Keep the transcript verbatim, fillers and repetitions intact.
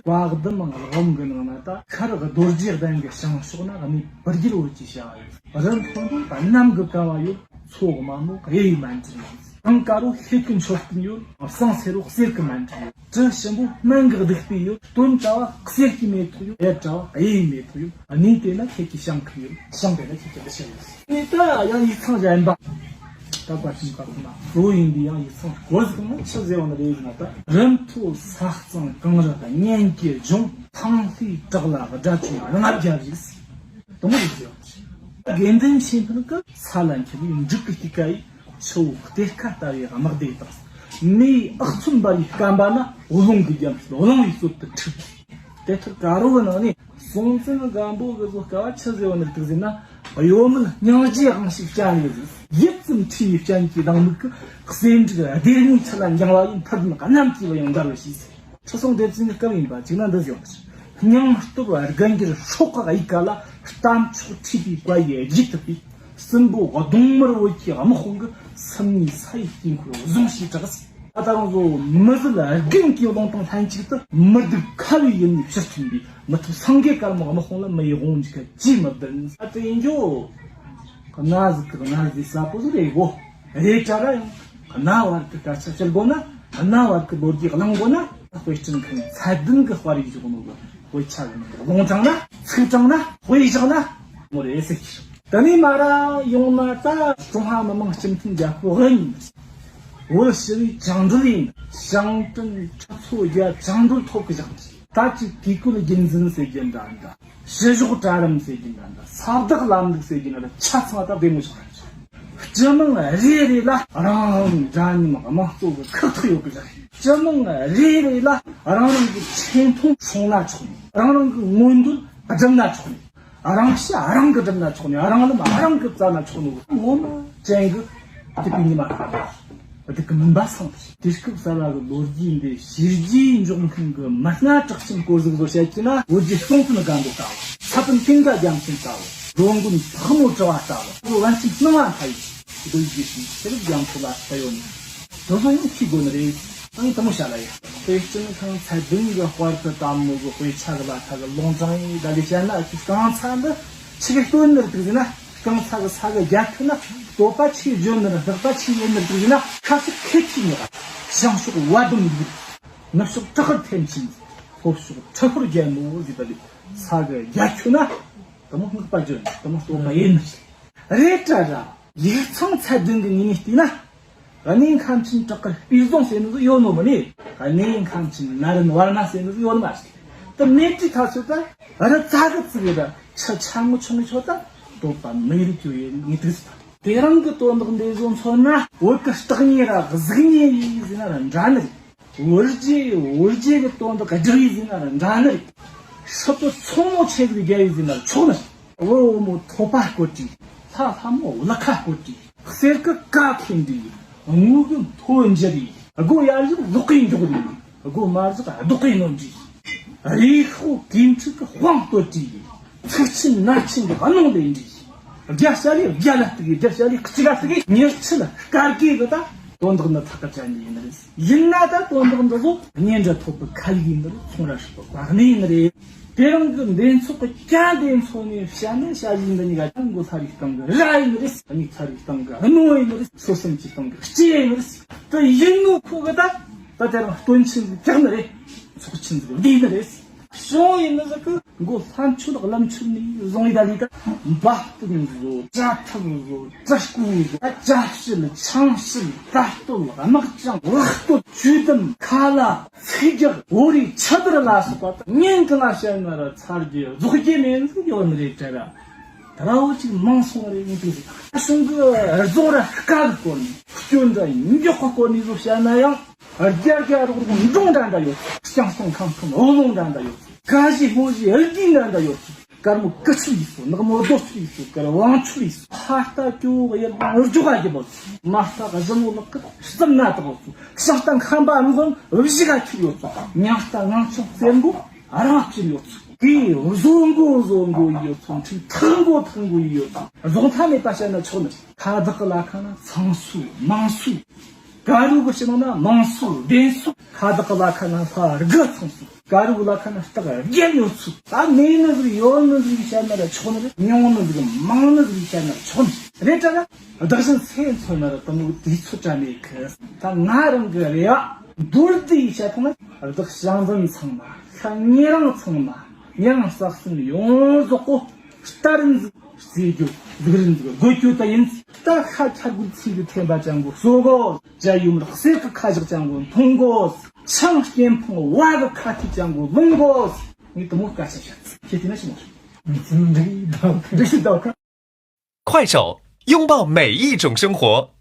བ་ལྡུམ་ངང་ལག་འོམ་གི་ནང་ན་ད་ཁར་རྡོ་རྗེ་གདན་གྱི་བྱང་ཕྱོགས་ན་གནས་པུར་རྒྱལ་བོད་ཀྱི་བྱ་བ་ཡོད། རི་མཐོན་པོ་གནམ་གྱི་ག་བ་ཡོད། མཚོ་དམའ་མོ་གཡས་མན་ཆད་ཡོད། གངས་དཀར་བོ་ཤེལ་གྱི་མཆོད་རྟེན་ཡོད། བསང་སེར་བོ་གསེར་གྱི་མཎྜལ་ཡོད། བྲུ་ཞིམ་པོ་སྨན་གྱི་བདུག་སྤོས་ཡོད། སྟོན་ཀ་བ་གསེར་གྱི་མེ་ཏོག་ཡོད། གཡས་གྲལ་བ་གཡས་མེ་ཏོག་ཡོད། གནས་དེ་ན་ཁྱེད་ཀྱི་ཞིང་ཁམས་ཡོད། ཞིང་དེ་ན་ཁྱེད་ཀྱི་འདུ་ཤེས་ཡོད། ངས་ད་ཡང་ཡིག་ཚང་གཞན་པ། ད་བར་ཆུང་བཀའ་ཁོ་ན་གཙོ་བོ་ཡིན་པའི་ཡང་ཡིག་ཚང་སྐོར་ཟིག་ན་ཆི་ཟེར་བ་ནི་རེད་ཟེར་ན། ད་རི་མཐོ་ས་གཙང་གངས་རི་གཉན་གྱི་ལྗོངས། ཐང་ལྷའི་བྲག་ལ་སྒྲ་ཆུང་རྔ་བརྒྱ་བཞུགས། དུ་མོ་རེད་ཟེར་བ། དགེ་འདུན་ཆོས་འཕེལ་གྱིས་ས་ལ་འཁྱིལ་བའི་འབྲུག་གི་སྟེང་ཀ་ཡི་ཆུ་བོ་གཏེར་ཁ་ལྟ་བུའི་དམག་སྡེ་དང་། མེའི་ཨག་ཚོམ་འབར་བའི་སྐམ་པ་ན་བློང་གི་རྒྱ་མཚོ་བླང་བའི་སྲོལ་དུ་འཁྲིད། དེ་ལྟར་དཀར་བོ་གི་ནང་ནས་སྲོང་བཙན་སྒམ་པོ་གི་བཟོ་དཀའ་བ་ཆི་ཟེར་བ་ནི་རེད་ཟེར་ན། གཡོ་མེད་སྙིང་རྗེའི་དབང་ཞིག་བསྐྱངས་ནས་ཟེར། ཡིད་ཙམ་འཁྲུལ་བའི་སྤྱན་གྱིས་སྡང་མིག་གིས་གསེར་འབྲུག་སྡེར་མོའི་ཚུལ་ལ་འགྱིང་བ་ཡིས། མཐུ་ལྡན་གནམ་གྱི་བུ་ཡང་འདར་བར་བྱས་ཟེར། ཁྲི་སྲོང་ལྡེ་བཙན་གྱི་སྐབས་ཡིན་པ་ཅིག་ན་འདི་ཟེར་བ་ནི། སྙིང་སྟོབས་རྒུད་འགྱུར་སྲོག་གི་གཡུལ་ཁ་ལ། རྟ་མཆོག་འཁྲིགས་པའི་བཀའ་ཡིས་རྒྱུད་དུ་སྤེལ། སྲིན་པོ་གདོང་དམར་བོད་ཀྱི་དམག་དཔུང་གིས། སྲིན་མོའི་ས་ཡི་དཀྱིལ་འཁོར་བཟུང་ཞེས་གྲགས། ད་ལྟ་རང་ཚོ་མི་བཟོད་རྒན་གྱི་རླུང་དང་ལྷན་ཅིག་ཏུ་མི་སྡུག་ཁ་བའི་ཡུལ་ནས་ཕྱིར་ཐོན་པའི་མི་ཐོབ་སེང་གེ་དཀར་མོ་དམག་དཔུང་ལ་མི་ཡི་དབང་འཇུག་ག་ཅིས་མི་བདེན། ཨ་ཏི་ཡིན་རྒྱུ། གནའ་ཟིག་གི་གནའ་ཟིག་ས་པོ་ཟིག་རེད་གོ། རེད་དྲ་ར་ཡང་གནའ་བར་གི་སྐད་ཆ་བཤད་དགོས་ན། གནའ་བར་གི་ལོ་རྒྱུས་གླེང་དགོས་ན། དཔེ་སྐྲུན་མཁན་ཚད་ལྡན་གྱི་དཔར་ཡིག་བཞག་ནོ་གི། དཔེ་ཆ་གི་ནང་གི་ལུང་དྲངས་ན། ཚིག་དྲངས་ན། དཔེ་བཞག་ན་མོ་རེད་ཟེར་གྱི། དེ་ནས་མར་ཡོང་ན་ད་ཀྲུང་ཧྭ་མི་དམངས་སྤྱི་མཐུན་རྒྱལ་ཁབ་དབུ་བརྙེས། བོད་ཞི་བའི་བཅིངས་འགྲོལ་ཡིན། ཞིང་བྲན་ཁྲལ་ཚོ་བརྒྱ་བཅིངས་འགྲོལ་ཐོབ་གི་བཞག་ནས། ད་ཅིག་གུས་བཀུར་རྒྱུད་འཛིན་ཟེར་རྒྱུ་འདྲ་འདྲ། ཞི་གཞོགས་གྲལ་རིམ་ཟེར་རྒྱུ་འདྲ་འདྲ། ས་བདག་ལམ་ལུགས་ཟེར་རྒྱུ་འདྲ་འདྲ། ཆ་ཚང་ད་བདེ་མོ་བཞག་ནས། སྤྱི་དམངས་རེ་རེ་ལ་རང་རང་འདྲ་མཉམ་དམངས་གཙོ་གི་ཁག་ཐེག་ཡོད་གི་རེད། སྤྱི་དམངས་རེ་རེ་ལ་རང་རང་གི་ཆེ་མཐོང་སྲུང་ན་ཆོག་ནས། རང་རང་གི་མངོན་འདོད་སྒྲུབ་ན་ཆོག་ནས། རང་ཤ་རང་གིས་བསྒྲུབས་ན་ཆོག་ནས། རང་ལམ་རང་གིས་བཙལ་ན་ཆོག་ནོ། ངོ་མ་ཅན་གི་སྡིག་པའི་ཉི་མ་ཁ་སྡིག་གི་མུན་པ་སངས་ཏེ། དུས་སྐབས་གསར་བ་གི་ལོ་རྒྱུས་འདི་བྱས་རྗེས་འཇོག་མཁན་གི་མི་སྣ་གྲགས་ཅན་སྐོར་ཟིག་བཟོ་བཤད་ཀྱི་ན། བོད་རྗེ་སྲོང་བཙན་སྒམ་པོ་ལྟ་བུ། ཚ་པཎ་ཀུན་དགའ་རྒྱལ་མཚན་ལྟ་བུ། འགྲོ་མགོན་ཕག་མོ་གྲུ་པ་ལྟ་བུ། བློ་བན་ཆེན་སྣང་བ་མཐའ་ཡས། འདུལ་རྒྱུ་ཞིག་ཕྱིར་རྒྱ་མཚོ་ལ་ལྟ་ཡོད་ནས། དེ་ཚོ་ཡང་ཤེས་དགོས་ནི་རེད། ཨང་དེ་མོ་བཤད་ལ་ཡ། དཔེ་སྐྲུན་ཁང་ཚད་ལྡན་གྱི་དཔར་དུ་བཏབ་མོ་གི་དཔེ་ཆ་གི་ལ་ཐ་གི་ལུང་དྲངས་ཡིན། ད་ལས་བཤད་ན་ཨ་ཅིག་རྐང་ཚ་འདི་ཆི་གི་སྟོན་ནི་རེད་ཟེར་ན། རྐང་ཚ་གི་ས་གི་རྒྱ་ཁྱོན་ན་བསྟོད་པ་ཆི་བརྗོད་ནི་རེད། བདག་པ་ཆི་ཡིན་ནི་རེད་ཟེར་ན། ཁ་ཤས་ཁེ་ཆི་ནི་རེད། བྱང་ཕྱོགས་བ་དུམ་ཡིན། ནུབ་ཕྱོགས་བྲག་དཀར་ཐེམ་ཆེན། ལྷོ་ཕྱོགས་ཁྲི་ཕུར་རྒྱལ་མོ་ཟེར། ད་ལས་ས་གི་རྒྱ་ཁྱོན་ན་དེ་མོ་བསྔགས་པ་བརྗོད་ནི། དེ་མོ་བསྟོད་པ་ཡིན་ནི་རེད། རེད་དྲ་ར། ཡིག་ཚང་ཚད་ལྡན་གྱི་ངོས་ནས་བལྟས་ན། གནས་ཁམས་ཆེན་བྲག་དཀར་སྤུས་བཟང་ཟེར་ནི་ཟིག་ཡོད་ནོ་མིན་ནི། གནས་ཁམས་ཆེན་ནཱ་རན་ཝར་ན་ཟེར་ནི་ཟིག་ཡོད་ནི་མ་རེད། དེ་མེད་དུས་ཐག་ཆོད་ད་རི་ཙག་གི་ཙིག་གི་ར་ཆུ་ཆ་ངོ་ཆུང་ངི་ཆོད་ད་བསྟོད་པ་མི་ཡོང་རྒྱུ་ཡོད་ངེས་དུས་སུ། དེ་རིང་གི་དོན་དག་འདི་བཟོ་མཚོན་ན། བོད་ཀྱི་སྟག་ཉེ་ར་གཟིག་ཉེ་ཡིན་ཟེར་ན་ར་འདྲ་ནི་རེད། བོད་རྗེ་བོད་རྗེ་གི་དོན་དག་སྒྲུབ་ཡིན་ཟེར་ན་ར་འདྲ་ནི་རེད། སྲིད་པའི་མཚོ་མོ་ཆེ་གི་རྒྱལ་ཡིན་ཟེར་ན་ར་ཆོག་ནི་རེད། བུ་བུ་མོ་ཐོད་པ་བསྐོར་དྲིས། ལྷ་ལྷ་མོ་ལག་ཁ་བསྐོར་དྲིས། གསེར་གི་ཀ་ཁེན་དྲིས། དངུལ་གི་མཐོ་འཇལ་རེས། སྒོ་ཡར་བཞག་ལོག་གིས་འཇོག་རེས། སྒོ་མར་བཞག་ལྡོག་གིས་གནོན་རེས། རེས་ཤོག་གོས་འཁྲུད་ཀྱི་དཔང་བསྟོད་དྲིས། ཚིག་ཆེན་ནག་ཆེན་གྱི་གནོང་ལེན་དྲིས། རྒྱ་བྱ་ལས་རྒྱ་ལ་གཏུགས། རྒྱ་བྱ་ལས་གཅིག་ལ་གཏུགས། མྱི་ཆེ་ལ་དཀར་གི་གི་ད་དོན་དག་འདི་ཐག་གི་བཅད་ནི་ཡིན་ནི་རེད། ཡིན་ན་ད་དོན་དག་འདི་ཚོ་གཉེན་འདྲ་ཐོབ་པའི་ཁ་ཡིག་ཡིན་ནི་རེད། ཚོང་ར་ཧྲིལ་པོ་བག་ནི་ཡིན་ནི་རེད། དེ་རིང་གི་འདི་ཚོགས་ཀྱི་ཀྱང་འདི་ཚོ་ནས་བཤད་ན་བཤད་ཡིན་འདི་གཉིས་ཀ་ཀྱང་མགོ་ཚ་རིག་སྟངས་ཀྱི་ར་ཡིན་ནི་རེད། གཉིས་ཚ་རིག་སྟངས་ཀྱི་རྣོ་ཡིན་ནི་རེད། སོ་སེམས་ཀྱི་སྟངས་ཀྱི་ལྕེ་ཡིན་ནི་རེད། དེ་ཡིན་ནོ་ཁོ་གི་ད་ད་དེ་རིང་སྟོན་ཆེན་ཟིག་རྒྱག་ནི་རེད། ཚོགས་ཆེན་ཟིག་བསྡུས་ནི་རེད། བྱུང་ཡིན་ནི་ཟིག་གི་མགོ་ལྷམ་ཆུ་ལག་ལམ་ཆུ་ནས་བཟུང་ཡི་ད་ལི་ད། འབའ་སྟོན་བཟོ། བྱ་ཐབ་བཟོ། བྱ་སྐུ་བཟོ། བྱ་བྱིལ། ཆང་བྱིལ། རྟ་བསྟོད། དམག་བཅིངས། བག་བསྟོད། ཇུས་འདོན། ཁ་ལ། ཚིག་རྒྱག། བོ་རིའི་ཆུ་དར་ལ་སོགས་པ་དང་། ཉིན་གང་ང་བཤད་ན་ར་ཚར་རྒྱུ་རྫོགས་རྒྱུ་མེད་ཟིག་ཡོད་ནི་རེད་དྲ་ར། ད་ར་བོ་ཅིག་མང་སོང་རེད་ངས་དེ་ཟིག་ད་གཞུང་གི་རྫོང་ར་དཀའ་གི་སྐོར་ནས། སྐྱོན་འདྲ་མགྱོགས་གི་སྐོར་ནས་བཟོ་བཤད་ན་ཡང་། རྒྱ་རྒྱ་རོག་རོག་འབྲོང་འདྲ་འདྲ་ཡོད། རྐྱང་སྟོང་ཁང་ཁང་འོ་ལོང་འདྲ་འདྲ་ཡོད། ཀ་བཞི་ལྷོ་བཞི་ཨེལ་གྱི་འདྲ་འདྲ་ཡོད། དཀར་མོ་ཀི་ཆུ་ཡིས་སོ། ནག་མོ་རྡོ་ཆུ་ཡིས་སོ། དཀར་དབང་ཆུ་ཡིས་སོ། ཕ་རྟ་ཀྱོ་གཡེར་དང་རྒྱུག་ག་གི་བོ། མ་རྟ་གཞི་མོ་ལག་གི་གསུམ་ན་དག་སོ། ཤིང་རྟ་ཁམ་པ་མགོན་བཞི་ག་ཁྱེར་ཡོད་སོ། ཉང་རྟ་ངང་ཆུང་བཙན་པོ་རང་ཁྱེར་ཡོད་སོ། གི་བཟོ་མགོ་བཟོ་མགོ་ཡོད་སོ། འཁྲིག་ཐག་མགོ་ཐག་མགོ་ཡོད་སོ། རྫོང་མཐའ་མེད་པ་བཤད་ན་ཆོག་ནི། ཁ་བདག་གི་ལ་ཁ་ན་ཚང་སུ་མང་སུ། ག་རུ་གི་ཕྱི་ནང་ན་མང་སོ་བདེན་སོ། ཁ་བདག་གི་ལ་ཁ་ན་ལྷ་དགུ་ཚང་སོ། ག་རུ་གི་ལ་ཁ་ན་སྟག་བརྒྱད་ཉོ་སོ། ད་མེད་ནི་ཟིག་ཡོད་ནི་ཟིག་བཤད་ན་ར་ཆོག་ནི་རེད། ཉུང་ནི་ཟིག་མང་ནི་ཟིག་བཤད་ན་ར་ཆོག་ནི་རེད། ད་ར་བདག་གཞན་སེམས་ཚོར་ན་ར་དེ་མོ་དུས་ཚོད་དྲ་མེད་གི། ད་ང་རང་གི་རེ་བ་མདོར་བསྡུས་ཡི་བཤད་ཐུབ་ན། བདག་ཞང་བཙན་ཚང་མ། ལྷ་ཉེ་རིང་ཚང་མ། ཉེ་རིང་སྲོག་གསུམ་ཡོངས་རྫོགས་པོ། ལྟ་རིན་ཟིག་རྩེ་རྒྱུ། སྒྲུབ་རིན་ཟིག་དགོས་རྒྱུ་དེ་ཡིན། ད་ཤ་ཁྲག་གི་ཚིག་གི་ཐེམ་པ་ཅན་གོ་སོ་གོ། རྒྱ་ཡུམ་རིག་གསེར་གི་ཁ་བཞག་ཅན་གོ་མཐོང་གོ། ཆང་སྐྱེམས་ཕུང་བ་གི་ཁ་ཐུག་ཅན་གོ་ལོང་གོ། ངས་དེ་མོ་སྐད་ཆ་བཤད། ཁྱེད་དེ་ན་ཞིག་མ་ཞིག་འགྲིག་ཡིན་ད། འགྲིག་ཡིན་ད། 快手，拥抱每一种生活。